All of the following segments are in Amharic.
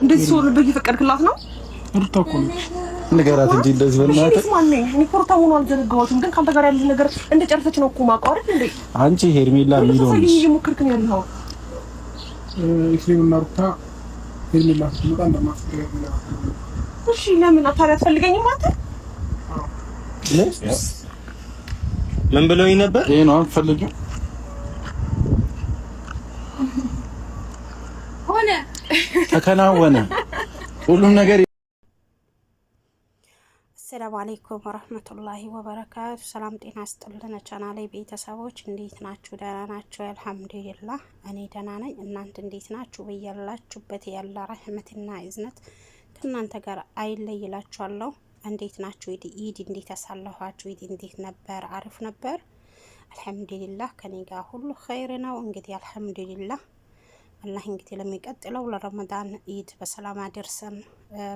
እንደዚህ ሰው ልብ እየፈቀድክላት ነው? ሩታ እኮ ነች። ንገራት እንጂ እንደዚህ በእናትህ። እሺ ማን ነኝ እኔ? እኮ ሩታ መሆኗን አልዘነጋሁትም፣ ግን ከአንተ ጋር ያለ ነገር እንደጨረሰች ነው እኮ የማውቀው አይደል እንዴ? አንቺ ሄርሜላ የሚለውን ልታሳየኝ እየሞከርክ ነው ያለኸው። ኤፍሬም እና ሩታ ሄርሜላ ስትመጣ እንደማትቀር። እሺ ለምን ታዲያ አትፈልገኝም አንተ? ምን ብለውኝ ነበር? ይሄ ነው የምትፈልጊው? ሆነ። ተከናወነ ሁሉም ነገር። السلام عليكم ورحمة الله وبركاته። ሰላም ጤና ስጥልን ቻናሌ ቤተሰቦች እንዴት ናችሁ? ደህና ናችሁ? الحمد لله እኔ ደህና ነኝ። እናንተ እንዴት ናችሁ? በያላችሁበት ያለ ረህመትና እዝነት ከእናንተ ጋር አይለይላችኋለሁ። እንዴት ናችሁ? ኢድ እንዴት ያሳለፋችሁ? ኢድ እንዴት ነበር? አሪፍ ነበር። الحمد لله ከኔ ጋር ሁሉ ኸይር ነው። እንግዲህ الحمد لله አላህ እንግዲህ ለሚቀጥለው ለረመዳን ኢድ በሰላም አድርሰን፣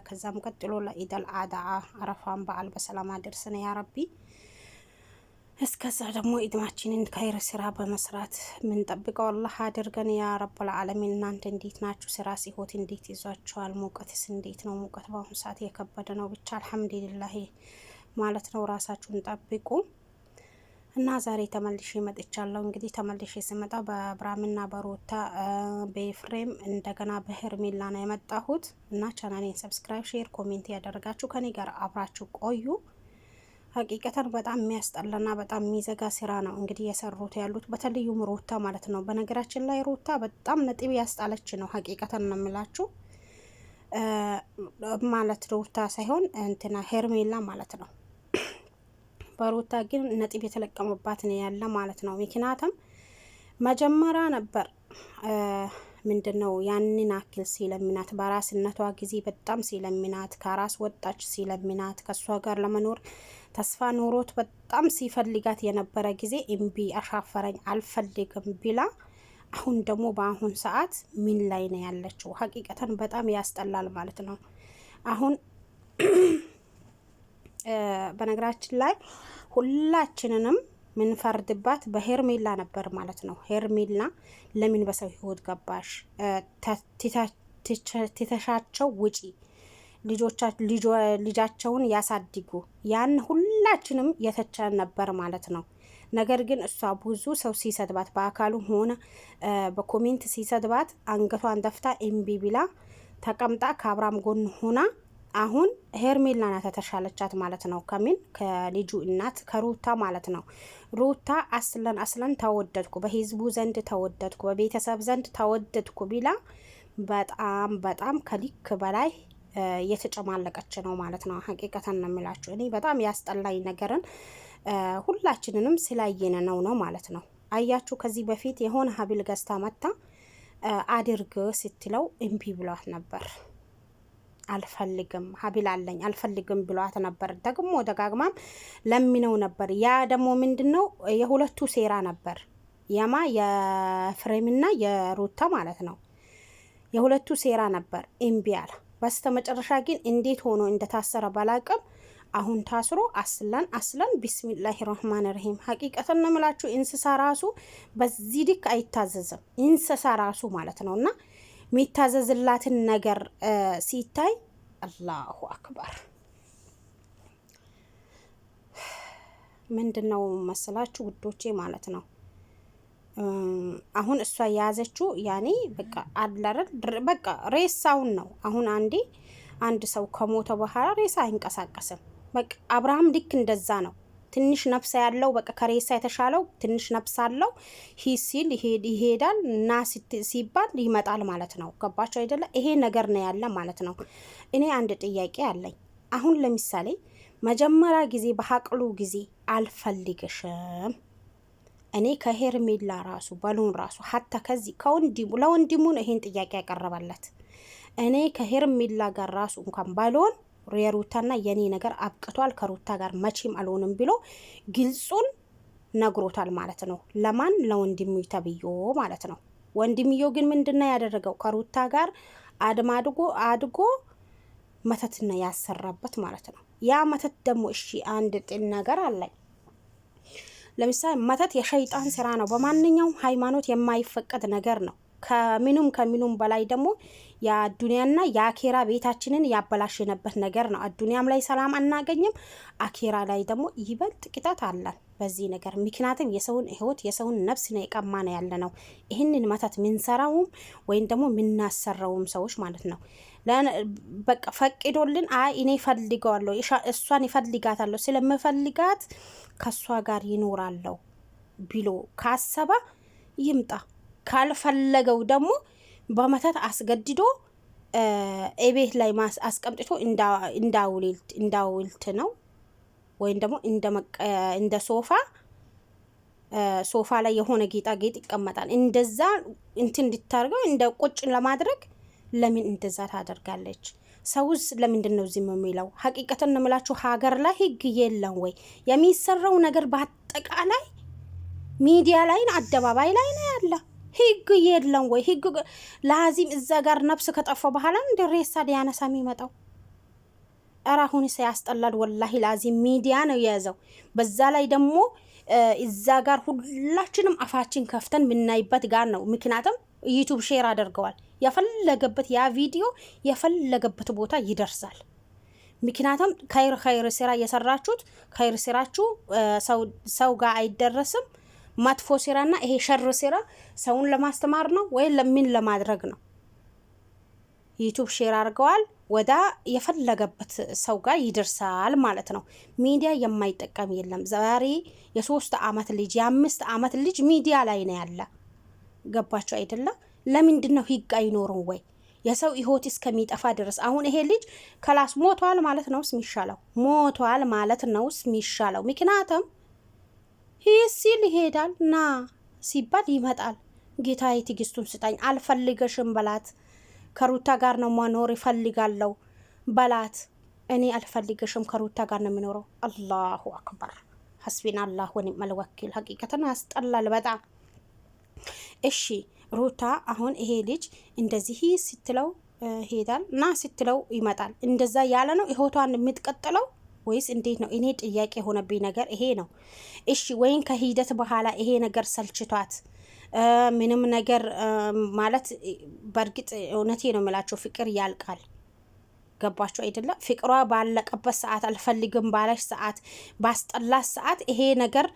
ከዛም ቀጥሎ ለኢድ አልአድዓ አረፋን በዓል በሰላም አድርሰን يا ربي። እስከዛ ደግሞ ኢድማችንን ኸይር ስራ በመስራት የምንጠብቀው አላህ አድርገን يا رب العالمين። እናንተ እንዴት ናችሁ? ስራ ሲሆት እንዴት ይዟችኋል? ሙቀትስ እንዴት ነው? ሙቀት በአሁኑ ሰዓት የከበደ ነው። ብቻ الحمد لله ማለት ነው። ራሳችሁን ጠብቁ። እና ዛሬ ተመልሼ መጥቻለሁ። እንግዲህ ተመልሼ ስመጣ በአብርሃምና በሩታ በኤፍሬም እንደገና በሄርሜላ ነው የመጣሁት። እና ቻናሌን subscribe፣ share፣ comment ያደረጋችሁ ከኔ ጋር አብራችሁ ቆዩ። ሀቂቀተን በጣም የሚያስጠላና በጣም የሚዘጋ ስራ ነው እንግዲህ የሰሩት ያሉት በተለዩም ሩታ ማለት ነው። በነገራችን ላይ ሩታ በጣም ነጥብ ያስጣለች ነው። ሀቂቀተን ነው የምላችሁ ማለት ሩታ ሳይሆን እንትና ሄርሜላ ማለት ነው። በሩታ ግን ነጥብ የተለቀመባት ነው ያለ ማለት ነው። ምክንያቱም መጀመሪያ ነበር ምንድን ነው ያንን አክል ሲለምናት በራስነቷ ጊዜ በጣም ሲለምናት ከራስ ወጣች ሲለምናት ከእሷ ጋር ለመኖር ተስፋ ኖሮት በጣም ሲፈልጋት የነበረ ጊዜ እምቢ አሻፈረኝ አልፈልግም ቢላ አሁን ደግሞ በአሁን ሰዓት ምን ላይ ነው ያለችው? ሀቂቀተን በጣም ያስጠላል ማለት ነው። አሁን በነገራችን ላይ ሁላችንንም ምንፈርድባት በሄርሜላ ነበር ማለት ነው። ሄርሜላ ለምን በሰው ህይወት ገባሽ? ትተሻቸው ውጪ፣ ልጃቸውን ያሳድጉ። ያን ሁላችንም የተቸን ነበር ማለት ነው። ነገር ግን እሷ ብዙ ሰው ሲሰድባት በአካሉም ሆነ በ comment ሲሰድባት አንገቷን ደፍታ እምቢ ብላ ተቀምጣ ከአብርሃም ጎን ሆና አሁን ሄርሜላ ናት የተሻለቻት ማለት ነው። ከምን ከልጁ እናት ከሩታ ማለት ነው። ሩታ أصلا أصلا ተወደድኩ፣ በህዝቡ ዘንድ ተወደድኩ፣ በቤተሰብ ዘንድ ተወደድኩ ቢላ በጣም በጣም ከልክ በላይ የተጨማለቀች ነው ማለት ነው። ሀቂቀተን ነው የሚላችሁ። እኔ በጣም ያስጠላኝ ነገርን ሁላችንንም ስላየነ ነው ነው ማለት ነው። አያችሁ ከዚህ በፊት የሆነ ሀብል ገዝታ መታ አድርግ ስትለው እምቢ ብሏት ነበር። አልፈልግም ሀቢል አለኝ አልፈልግም ብሏት ነበር። ደግሞ ደጋግማም ለሚነው ነበር። ያ ደግሞ ምንድን ነው የሁለቱ ሴራ ነበር። የማ የፍሬምና የሩታ ማለት ነው። የሁለቱ ሴራ ነበር። እምቢ አለ። በስተ መጨረሻ ግን እንዴት ሆኖ እንደታሰረ ባላቅም አሁን ታስሮ أصلا أصلا بسم الله الرحمن الرحيم ሀቂቀትን ነው የምላችሁ። እንስሳ ራሱ በዚህ ልክ አይታዘዝም። እንስሳ ራሱ ማለት ነው እና የሚታዘዝላትን ነገር ሲታይ الله أكبر። ምንድን ነው መሰላችሁ ውዶቼ ማለት ነው። አሁን እሷ የያዘችው ያኔ በቃ አላረል በቃ ሬሳውን ነው። አሁን አንዴ አንድ ሰው ከሞተ በኋላ ሬሳ አይንቀሳቀስም። በቃ አብርሃም ልክ እንደዛ ነው። ትንሽ ነፍስ ያለው በቃ ከሬሳ የተሻለው ትንሽ ነፍስ አለው። ሂድ ሲል ይሄዳል፣ ና ሲባል ይመጣል ማለት ነው። ገባቸው አይደለ? ይሄ ነገር ነው ያለ ማለት ነው። እኔ አንድ ጥያቄ አለኝ። አሁን ለምሳሌ መጀመሪያ ጊዜ በሀቅሉ ጊዜ አልፈልግሽም እኔ ከሄርሜላ ራሱ በሉን ራሱ ሀታ ከዚህ ከወንድሙ ለወንድሙ ነው ይሄን ጥያቄ ያቀረበለት። እኔ ከሄርሜላ ጋር ራሱ እንኳን ባልሆን የሩታና የኔ ነገር አብቅቷል፣ ከሩታ ጋር መቼም አልሆንም ብሎ ግልጹን ነግሮታል ማለት ነው። ለማን? ለወንድሙ ተብዮ ማለት ነው። ወንድምዮ ግን ምንድነው ያደረገው? ከሩታ ጋር አድማ አድጎ አድጎ መተትና ያሰራበት ማለት ነው። ያ መተት ደግሞ እሺ አንድ ጥል ነገር አለኝ። ለምሳሌ መተት የሸይጣን ስራ ነው። በማንኛውም ሃይማኖት የማይፈቀድ ነገር ነው። ከምኑም ከምኑም በላይ ደግሞ የአዱንያና የአኬራ ቤታችንን ያበላሽነበት ነገር ነው። አዱንያም ላይ ሰላም አናገኝም፣ አኬራ ላይ ደግሞ ይበልጥ ቅጣት አለን በዚህ ነገር። ምክንያቱም የሰውን ህይወት የሰውን ነፍስ ነው የቀማ ነው ያለ ነው። ይህንን መተት ምንሰራውም ወይም ደግሞ ምናሰራውም ሰዎች ማለት ነው። በቃ ፈቅዶልን አይ እኔ ፈልገዋለሁ፣ እሷን ይፈልጋታለሁ፣ ስለምፈልጋት ከእሷ ጋር ይኖራለሁ ብሎ ካሰበ ይምጣ። ካልፈለገው ደግሞ በመተት አስገድዶ እቤት ላይ አስቀምጥቶ እንዳውልት ነው ወይም ደግሞ እንደ ሶፋ ሶፋ ላይ የሆነ ጌጣጌጥ ይቀመጣል። እንደዛ እንትን እንድታርገው እንደ ቁጭ ለማድረግ ለምን እንደዛ ታደርጋለች? ሰውስ ለምንድን ነው ዝም የሚለው? ሀቂቀትን ነው የምላችሁ፣ ሀገር ላይ ህግ የለም ወይ? የሚሰራው ነገር በአጠቃላይ ሚዲያ ላይ አደባባይ ላይ ነው ያለ። ህግ የለም ወይ? ህግ لازم እዛ ጋር ነፍስ ከጠፋ በኋላ እንደ ሬሳ ሊያነሳ የሚመጣው። ኧረ አሁንስ ያስጠላል። والله لازم ሚዲያ ነው የያዘው። በዛ ላይ ደግሞ እዛ ጋር ሁላችንም አፋችን ከፍተን የምናይበት ጋር ነው። ምክንያቱም YouTube share አድርገዋል። የፈለገበት ያ ቪዲዮ የፈለገበት ቦታ ይደርሳል። ምክንያቱም ኸይር ኸይር ስራ እየሰራችሁት ኸይር ስራችሁ ሰው ጋር አይደረስም። መጥፎ ስራና ይሄ ሸር ስራ ሰውን ለማስተማር ነው ወይ ለምን ለማድረግ ነው? YouTube share አድርገዋል። ወዳ የፈለገበት ሰው ጋር ይደርሳል ማለት ነው። ሚዲያ የማይጠቀም የለም። ዛሬ የ3 አመት ልጅ የ5 አመት ልጅ ሚዲያ ላይ ነው ያለ። ገባቸው አይደለም? ለምንድን ነው ህግ አይኖርም ወይ? የሰው ህይወት እስከሚጠፋ ድረስ አሁን ይሄ ልጅ خلاص ሞቷል ማለት ነውስ የሚሻለው? ሞቷል ማለት ነውስ የሚሻለው? ምክንያቱም ይህ ሲል ይሄዳል፣ ና ሲባል ይመጣል። ጌታዬ ትዕግስቱን ስጠኝ፣ አልፈልገሽም በላት። ከሩታ ጋር ነው መኖር ይፈልጋለሁ በላት። እኔ አልፈልገሽም፣ ከሩታ ጋር ነው የሚኖረው። الله أكبر حسبنا الله ونعم الوكيل። ሀቂቀትን ያስጠላል በጣም። እሺ ሩታ አሁን ይሄ ልጅ እንደዚህ ስትለው ሄዳል፣ ና ስትለው ይመጣል። እንደዛ ያለ ነው ህይወቷን የምትቀጥለው ወይስ እንዴት ነው? እኔ ጥያቄ የሆነብኝ ነገር ይሄ ነው። እሺ ወይም ከሂደት በኋላ ይሄ ነገር ሰልችቷት ምንም ነገር ማለት በእርግጥ እውነቴ ነው የምላቸው ፍቅር ያልቃል። ገባችሁ አይደለም? ፍቅሯ ባለቀበት ሰዓት አልፈልግም ባለሽ ሰዓት ባስጠላት ሰዓት ይሄ ነገር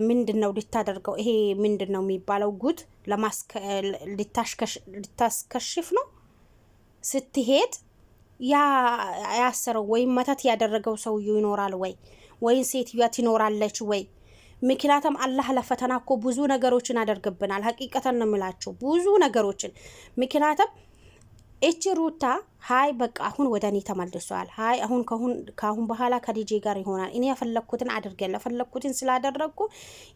ምንድን ነው ልታደርገው? ይሄ ምንድን ነው የሚባለው? ጉድ ልታስከሽፍ ነው ስትሄድ ያ ያሰረው ወይም መተት ያደረገው ሰውዬው ይኖራል ወይ ወይም ሴትዮዋ ትኖራለች ወይ? ምክንያቱም አላህ ለፈተና እኮ ብዙ ነገሮችን አደርግብናል። ሀቂቀተን ነው የምላችሁ ብዙ ነገሮችን። ምክንያቱም እቺ ሩታ ሀይ በቃ አሁን ወደ እኔ ተመልሷል። ሀይ አሁን ከአሁን በኋላ ከልጄ ጋር ይሆናል። እኔ የፈለግኩትን አድርገን የፈለግኩትን ስላደረግኩ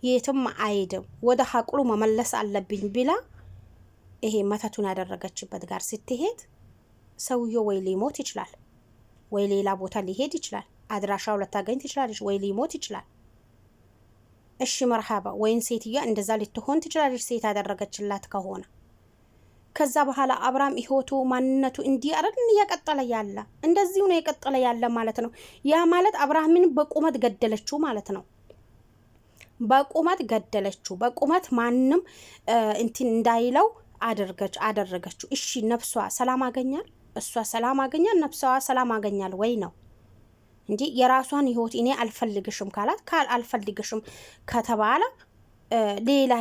የትም አይድም፣ ወደ ሀቅሉ መመለስ አለብኝ ብላ ይሄ መተቱን ያደረገችበት ጋር ስትሄድ ሰውየው ወይ ሊሞት ይችላል፣ ወይ ሌላ ቦታ ሊሄድ ይችላል። አድራሻው ልታገኝ ትችላለች፣ ወይ ሊሞት ይችላል። እሺ مرحبا። ወይን ሴትዮዋ እንደዛ ልትሆን ትችላለች፣ ሴት ያደረገችላት ከሆነ። ከዛ በኋላ አብርሃም ህይወቱ ማንነቱ እንዲህ አይደል እየቀጠለ ያለ፣ እንደዚሁ ነው የቀጠለ ያለ ማለት ነው። ያ ማለት አብርሃምን በቁመት ገደለችው ማለት ነው። በቁመት ገደለችው። በቁመት ማንም እንትን እንዳይለው አደረገች አደረገችው። እሺ ነፍሷ ሰላም አገኛል፣ እሷ ሰላም አገኛል፣ ነፍሷ ሰላም አገኛል ወይ ነው እንጂ የራሷን ህይወት እኔ አልፈልግሽም ካላት ካል አልፈልግሽም ከተባለ ሌላ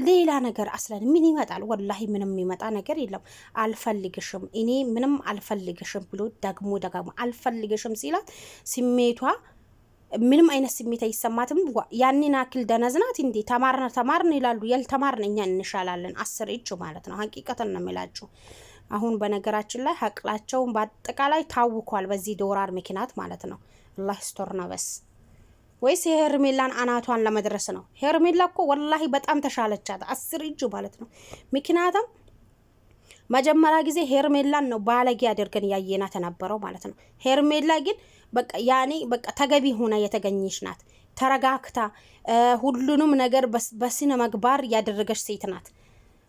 ሌላ ነገር አስለን ምን ይመጣል? والله ምንም የሚመጣ ነገር የለም። አልፈልግሽም እኔ ምንም አልፈልግሽም ብሎ ደግሞ ደግሞ አልፈልግሽም ሲላት ስሜቷ ምንም አይነት ስሜት አይሰማትም። ያንን አክል ደነዝናት እንዴ? ተማርነ ተማርን ይላሉ። ያልተማርን እኛ እንሻላለን። አስር እጅ ማለት ነው። ሀቂቀትን ነው የሚላችሁ። አሁን በነገራችን ላይ ሀቅላቸውን በአጠቃላይ ታውኳል፣ በዚህ ዶላር ምክንያት ማለት ነው። አላህ ይስቶርና በስ። ወይስ የሄርሜላን አናቷን ለመድረስ ነው? ሄርሜላ እኮ والله በጣም ተሻለቻት፣ አስር እጅ ማለት ነው። ምክንያቱም መጀመሪያ ጊዜ ሄርሜላን ነው ባለጌ አድርገን ያየናት የነበረው ማለት ነው። ሄርሜላ ግን በቃ ያኔ በቃ ተገቢ ሆና የተገኘች ናት። ተረጋግታ ሁሉንም ነገር በስነ ምግባር ያደረገች ሴት ናት።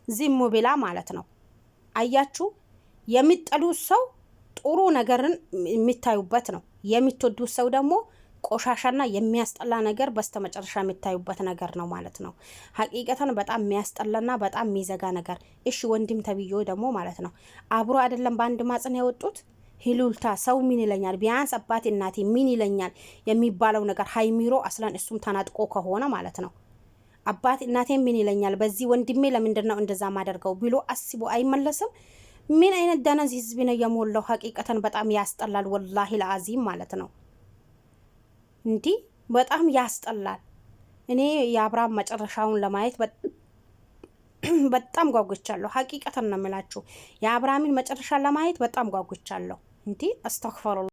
ዝም ብላ ማለት ነው። አያችሁ፣ የሚጠሉት ሰው ጥሩ ነገርን የሚታዩበት ነው። የሚትወዱት ሰው ደግሞ ቆሻሻና የሚያስጠላ ነገር በስተመጨረሻ የሚታዩበት ነገር ነው ማለት ነው። ሀቂቀተን በጣም የሚያስጠላና በጣም የሚዘጋ ነገር። እሺ ወንድም ተብዬ ደግሞ ማለት ነው አብሮ አይደለም በአንድ ማጽን የወጡት ሂሉልታ ሰው ምን ይለኛል፣ ቢያንስ አባቴ እናቴ ምን ይለኛል የሚባለው ነገር ሀይሚሮ አስለን እሱም ተናጥቆ ከሆነ ማለት ነው አባት እናቴ ምን ይለኛል፣ በዚህ ወንድሜ ለምንድን ነው እንደዛ ማደርገው ብሎ አስቦ አይመለስም። ምን አይነት ደነዝ ህዝብ ነው የሞላው? ሀቂቀተን በጣም ያስጠላል። ወላሂ ለአዚም ማለት ነው እንዲህ በጣም ያስጠላል። እኔ የአብርሃም መጨረሻውን ለማየት በጣም ጓጉቻለሁ። ሀቂቀተን ነው የምላችሁ የአብርሃምን መጨረሻ ለማየት በጣም ጓጉቻለሁ። እንዲህ አስተግፈሩላህ።